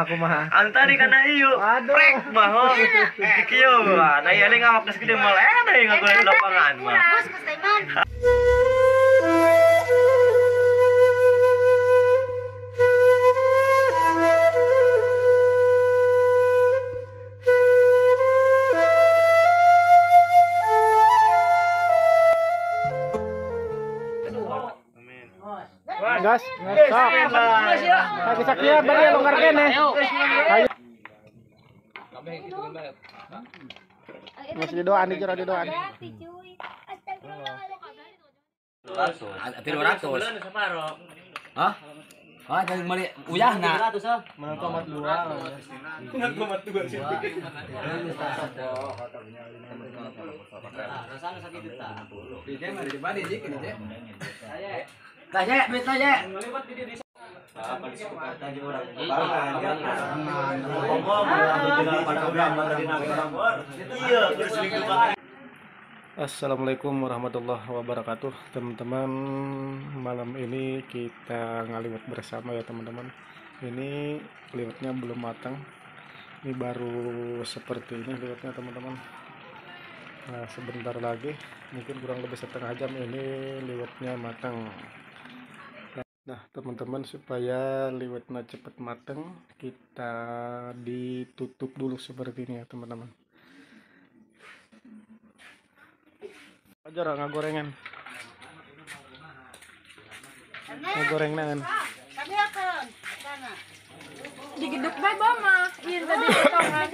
Kumaha. Anu tadi kana ieu. Prek mah ho. Kieu mah. Nah ieu ngawak geus gede moal enak ieu ngagoreng lapangan mah. Gas, sok. Lagi sakia bari longgar kene. Ayo. Masih didoan, dijero didoan. 200. Hah? Hah, jangan beli uyahna. 0,2. 0,2 sih. Tanya, tanya. Assalamualaikum warahmatullahi wabarakatuh, teman-teman. Malam ini kita ngaliwet bersama ya teman-teman. Ini liwetnya belum matang. Ini baru seperti ini liwetnya teman-teman. Nah, sebentar lagi, mungkin kurang lebih setengah jam ini liwetnya matang. Nah teman-teman, supaya liwetnya cepat matang, kita ditutup dulu seperti ini ya teman-teman. Ajar ngagorengan. Ngagorengan. Digeduk bae mah. Ieu tadi potongan.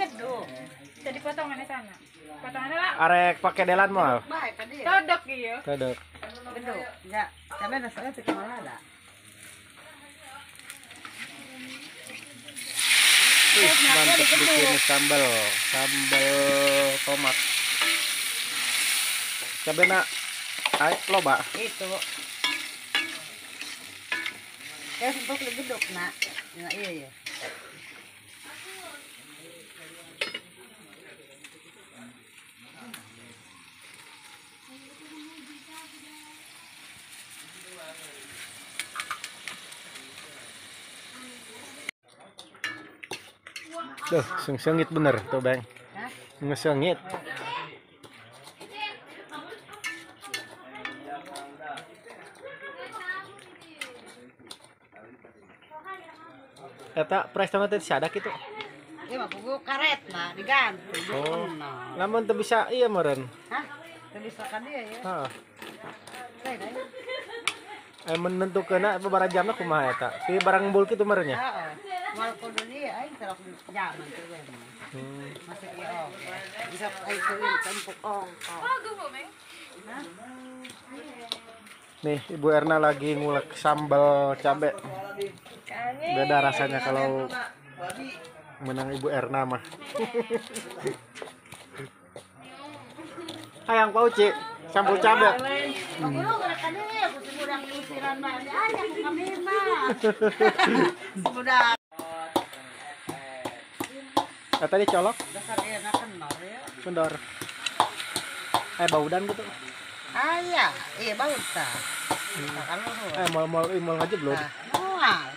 Tadi potongan di sana. Potongannya lah. Arek pakai delan moal. Todok ieu. Todok. Geduk. Ya, karena rasanya teu kumaha. Wih, mantap bikin sambal, sambal tomat. Cabena air loba. Itu. Ya untuk geduk nak. Nah, iya ya. Tuh, sengit bener tuh, Bang. Ngesengit. Eta pres sama teh sadak itu. Ieu mah pugu karet mah diganti. Oh. Lamun teu bisa ieu meureun. Hah? Teu bisa kan ieu ya. Heeh. Menentukeunna babaraha jamna kumaha eta? Si barang embul kitu meureun nya. Heeh. Mal kudu ieu aing terok jaman teh we. Masih ieu. Bisa aing teuing tempuk ongkos. Nih, Ibu Erna lagi ngulek sambal cabe. Beda rasanya kalau menang Ibu Erna mah. Hayang Pak Uci, sambal cabe. Tadi colok. Kendor. Baudan gitu. Ah iya, iya bau ta. Mal mal aja belum. Moal.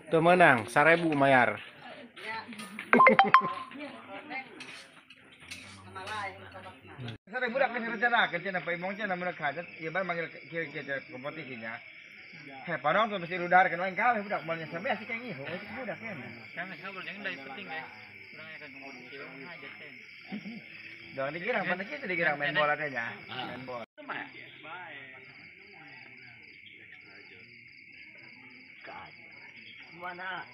Tuh menang 1000 mayar. Sare budak geus rencanakeun cenah Pak Imong cenah meunang hajat ieu bae manggil kieu-kieu kompetisinya. Heh panong tuh mesti ludarkeun lain kabeh budak moal nya sampe asik yang ieu itu budak ya. Kan geus jeung dari penting ya. Urang akan kompetisi urang hajat teh. Dong dikira pantes kieu dikira main bola teh nya. Main bola. Mana?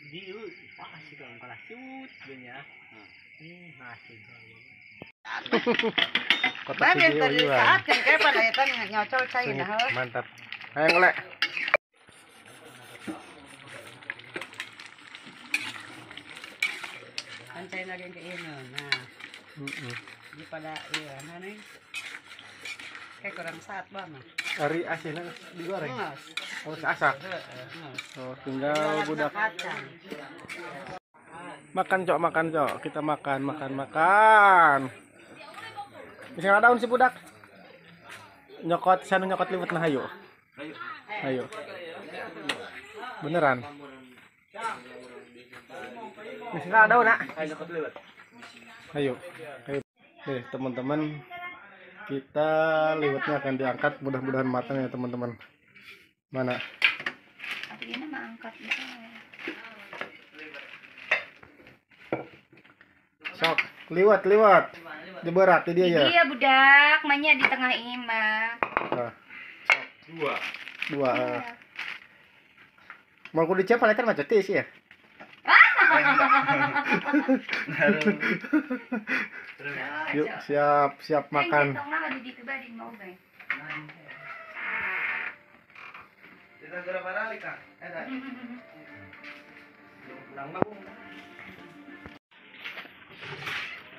Di pasti kalau kalah cut nya. Kotak video saat kan kayak pada eta nyocol cai nah. Mantap. Ayo ngolek. Kan cai lagi ke ini nah. Di pada iya nah nih. Kayak kurang saat bang. Ari asinna digoreng. Oh, asak. Oh, tinggal budak. Makan cok, makan cok. Kita makan, makan, makan. Bisa daun si budak. Nyokot, sana nyokot liwet nah ayo. Ayo. Beneran. Bisa daun nak. Ayo. Ayo. Nih, teman-teman. Kita liwetnya akan diangkat, mudah-mudahan matang ya teman-teman. Mana? Ini mah angkat ya. Sok, liwat, liwat. Diberat dia ya. Iya budak, mainnya di tengah ini mah. Nah, sok. Dua. Dua. Ya. Mau kudu dicep paling mah cetis ya. Yuk, siap, siap makan.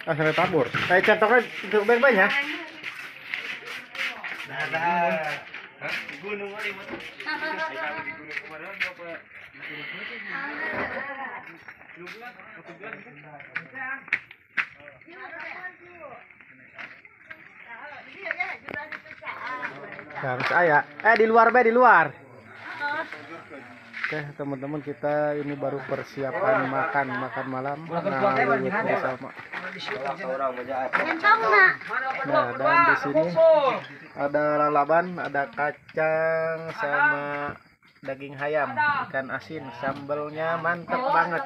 Ah, sampai tabur. Kayak centoknya itu banyak. Gunung kali mah. Harus aya. Di luar be, di luar. Oke, teman-teman, kita ini baru persiapan makan, makan malam. Nah, bersama. Nah, dan di sini ada lalaban, ada kacang sama daging ayam, ikan asin, sambelnya mantap banget.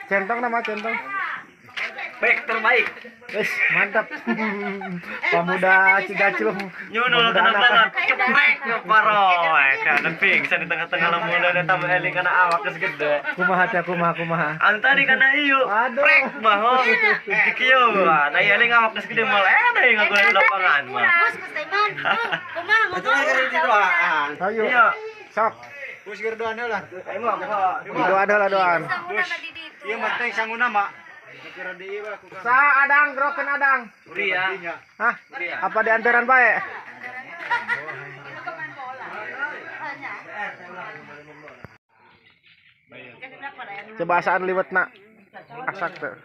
Centong nama centong. Baik terbaik. Wes, mantap. Pemuda Cigaclung. Nyunul kena banget. Ceprek ngeparoy. Kana pingsan di tengah-tengah lamun da tambah eling kana awak geus gede. Kumaha teh kumaha kumaha. Antari kana ieu. Prek baho. Kieu nah eling awak geus gede moal edan ngagolek lapangan mah. Kumaha ngomong. Ayo. Sok. Wis gerdoan heula. Doan heula doan. Ieu mah teh sanguna mah. Sa adang groken adang. Hah? Apa di antaran bae? Coba asaan liwet nak. Asak teh.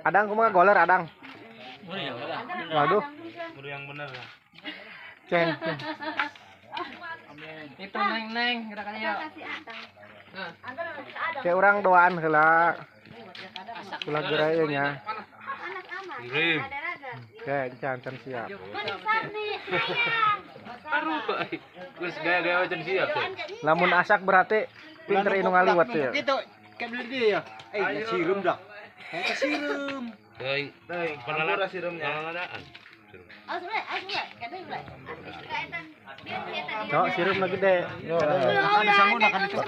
Adang kumaha goler adang. Waduh. Yang bener lah. Ceng, ceng. Itu neng-neng gerakannya. Kayak orang doaan heula. Ulah geura nya. Oke, encan encan siap. Geus gaya-gaya encan siap. Lamun asak berarti pinter inu ngaliwet ya. Gitu, kayak beli dia ya. Eh, sirum dah. Kayak sirum. Teuing, teuing, sirumnya. Cok, sirum lagi deh. Yo. Kan sanguna kan itu.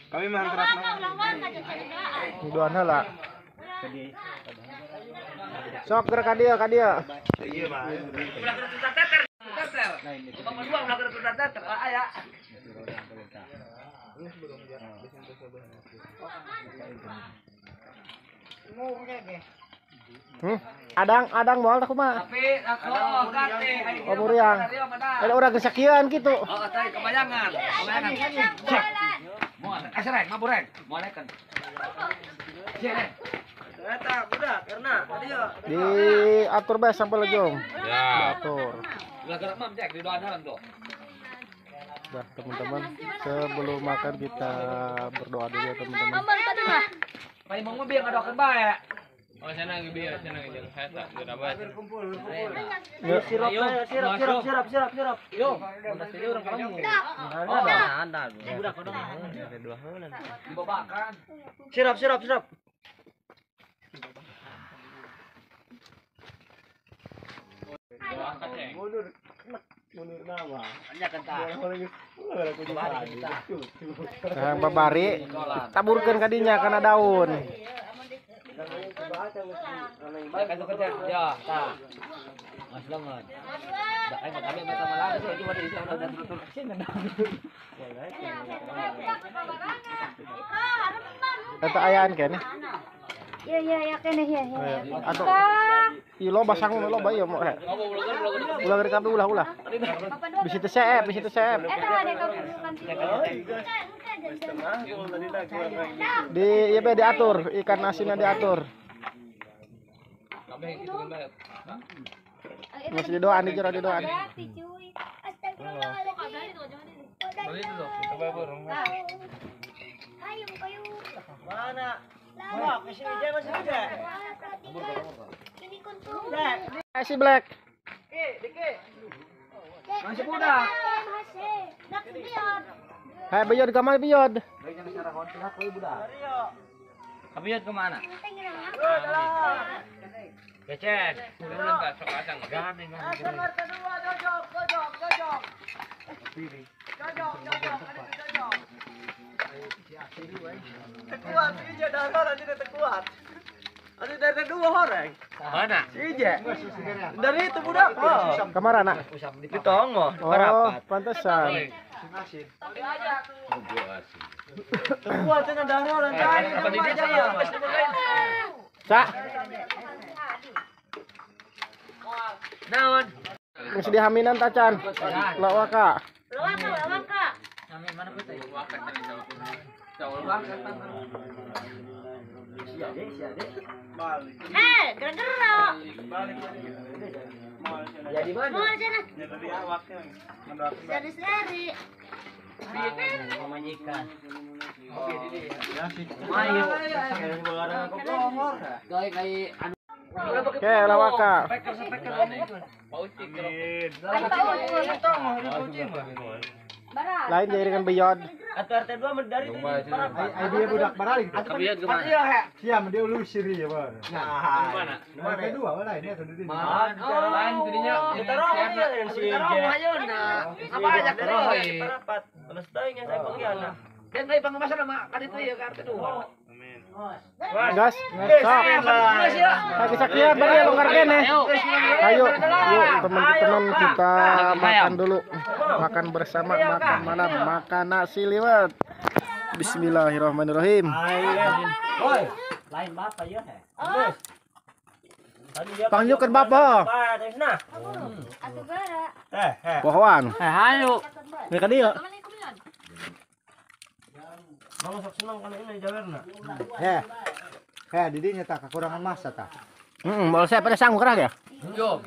Kami mah terap. Doan heula. Sok gerak ka dieu ka dieu. Iya, Pak. Adang, adang moal tah kumaha? Oh, muriang. Ada urang geus sakieuan kitu. Oh, tadi kebayangan. Kebayangan. Moal, asereng, mabureng. Moal kan. Eta budak karena diatur bae sambel jong. Ya. Diatur. Ulah gerak mam cek di doan halan tuh. Nah, teman-teman, sebelum makan kita berdoa dulu ya, teman-teman. Paling mau biar ngadoakeun bae. Oh, sana geus sana jeung heta geura. Kumpul. Sirup sirup sirup sirup sirup. Yo, pasti urang kamu. Oh, ada. Budak kodong. Dua heulan. Dibabakan. Sirup sirup sirup. Mundur. Mundur nama. Nah, babari taburkeun ka dinya kana daun. Ya, tah. Mas lengan. Dak aing kami mata malah cuma di sini udah tutur sini. Eta ayaan keneh. Iya iya ya keneh ya ya. Atau ieu loba sangu loba ieu mah. Ulah geuring kabeh ulah ulah. Bisi teu seep, bisi teu seep. Di ieu be diatur, ikan asinnya diatur. Masih didoan, dijero didoan. Mana? Wah, kesini aja masih ada. Si Black. Masih budak. Hai Biyod kemana Biyod? Biyod kemana? Gecek. Tekuat, si darah nanti tekuat. Ada dari dua orang. Mana? Si Ije. Dari itu budak. Oh. Kamar anak? Di Tongo. Oh, pantesan. Tekuat cenah darah nanti. Cak. Naon? Geus dihaminan tacan. Lawaka. Lawaka, lawaka. Mana putih? Eh, gerak-gerak. Ya di mana? Mau sana. Seri-seri. Pemajikan. Oke, lawaka. Lain jadi dengan Beyond. Atau RT 2 dari itu. Ai dia budak baralik. Beyond kemana? Siam dia lu siri ya, Bang. Nah, mana? RT 2 lah ini atau di mana? Lain jadinya. Apa aja dari parapat. Terus teuing saya penggiana. Dan kai pangemasan sama kan itu ya ke RT 2. Gas. Sok. Sakit-sakian bari longgar keneh. Ayo, yuk teman-teman kita makan dulu. Makan bersama, makan malam, makan nasi liwet. Bismillahirrahmanirrahim. Oi, lain bapak ya. Panggilkeun bapak. Pohoan. Ayo. Ini ka dieu. Mama sok senang kalau ini jawerna. Heh. Heh, di dinya tah kekurangan masa tah. Heeh, moal saya pada sanggup kerah ya? Yo.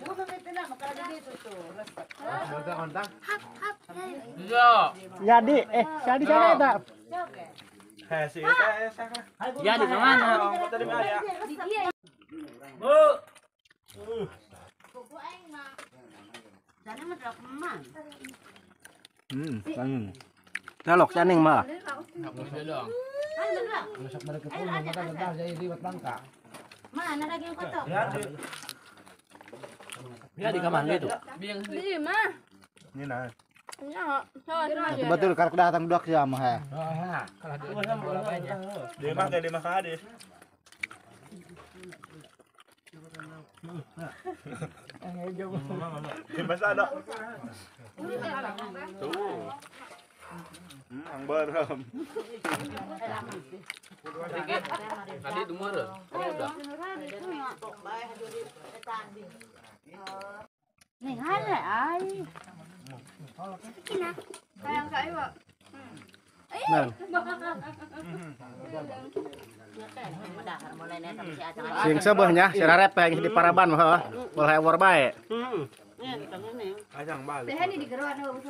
Jadi, jadi sana eta. Heh, si eta sana. Jadi kemana? Bu. Kangen. Nalok caning mah. Mana lagi yang kotor? Ya di kamar gitu. Di mah. Ini nah. Ya, betul karek datang budak sia mah he. Di mah kayak di mah kades. Di mas ada. Tuh. Ang barem. Tadi dumur. Udah. Nih ada ai. Sayang kayu. Nah. Sing sebeuhnya sirarep yang di paraban mah heuh. Bola ewor bae. Acang balik.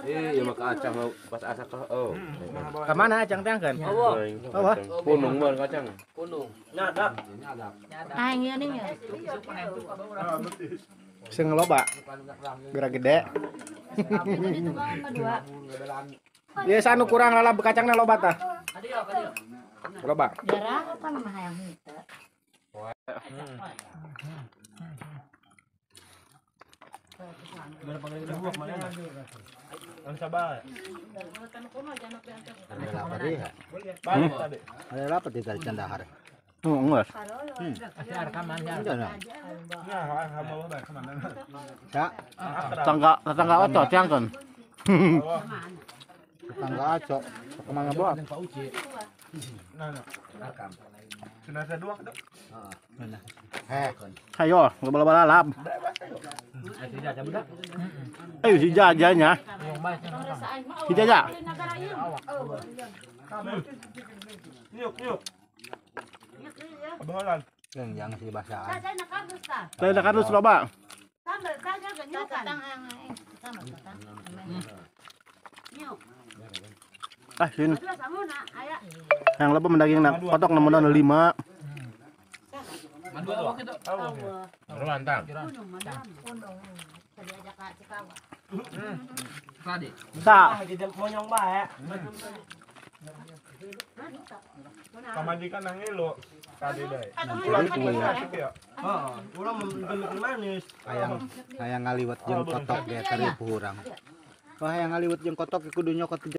Iya, maka acang pas asak oh. Ke mana acang teh kan? Oh. Punung mah kacang. Punung. Nyadap. Ah, ieu nih ya. Sing loba. Geura gede. Ya sanu kurang lalab kacangna loba tah. Loba. Darah apa mah hayang henteu. Ada apa di candahar? Enggak. Tetangga Oco, tiangkan. Tetangga Oco, kemana buat? Ayo, bola-bola lap. Ayo si jajanya. Si jaja. Nyuk. Yang si basaan. Saya nak kardus loba. Ah, sini. Yang loba mendaging nak kotok nomor 5. Sa. Pamajikan nang elo tadi deh. Hayang ngaliwet jeung kotok ge karipuh urang. Hayang ngaliwet jeung kotok kudu nyokot.